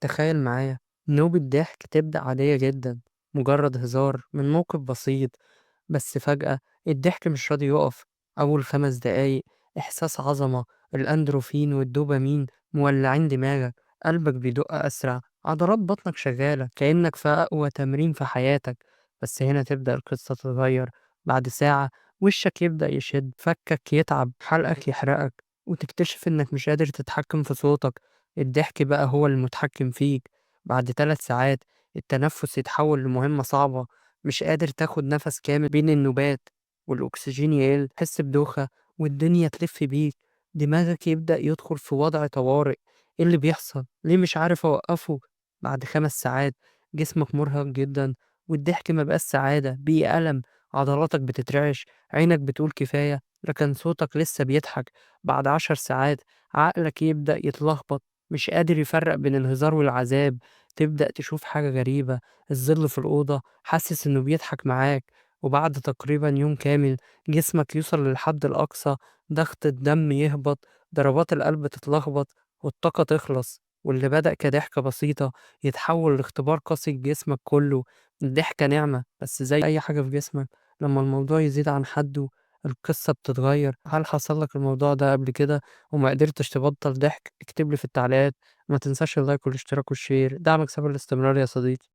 تخيل معايا نوبة ضحك تبدأ عادية جدا، مجرد هزار من موقف بسيط، بس فجأة الضحك مش راضي يقف. أول 5 دقايق إحساس عظمة، الأندروفين والدوبامين مولعين دماغك، قلبك بيدق أسرع، عضلات بطنك شغالة كأنك في أقوى تمرين في حياتك. بس هنا تبدأ القصة تتغير. بعد ساعة وشك يبدأ يشد، فكك يتعب، حلقك يحرقك، وتكتشف إنك مش قادر تتحكم في صوتك. الضحك بقى هو المتحكم فيك. بعد 3 ساعات التنفس يتحول لمهمة صعبة، مش قادر تاخد نفس كامل بين النوبات، والأكسجين يقل، تحس بدوخة والدنيا تلف بيك، دماغك يبدأ يدخل في وضع طوارئ. إيه اللي بيحصل؟ ليه مش عارف أوقفه؟ بعد 5 ساعات جسمك مرهق جدا، والضحك ما بقاش سعادة، بقي ألم، عضلاتك بتترعش، عينك بتقول كفاية، لكن صوتك لسه بيضحك. بعد 10 ساعات عقلك يبدأ يتلخبط، مش قادر يفرق بين الهزار والعذاب. تبدأ تشوف حاجة غريبة، الظل في الأوضة حاسس إنه بيضحك معاك. وبعد تقريبا يوم كامل جسمك يوصل للحد الأقصى، ضغط الدم يهبط، ضربات القلب تتلخبط، والطاقة تخلص. واللي بدأ كضحكة بسيطة يتحول لاختبار قاسي لجسمك كله. الضحكة نعمة، بس زي أي حاجة في جسمك لما الموضوع يزيد عن حده القصة بتتغير. هل حصل لك الموضوع ده قبل كده وما قدرتش تبطل ضحك؟ اكتب لي في التعليقات. ما تنساش ال like والاشتراك وال share، دعمك سبب الاستمرار يا صديقي.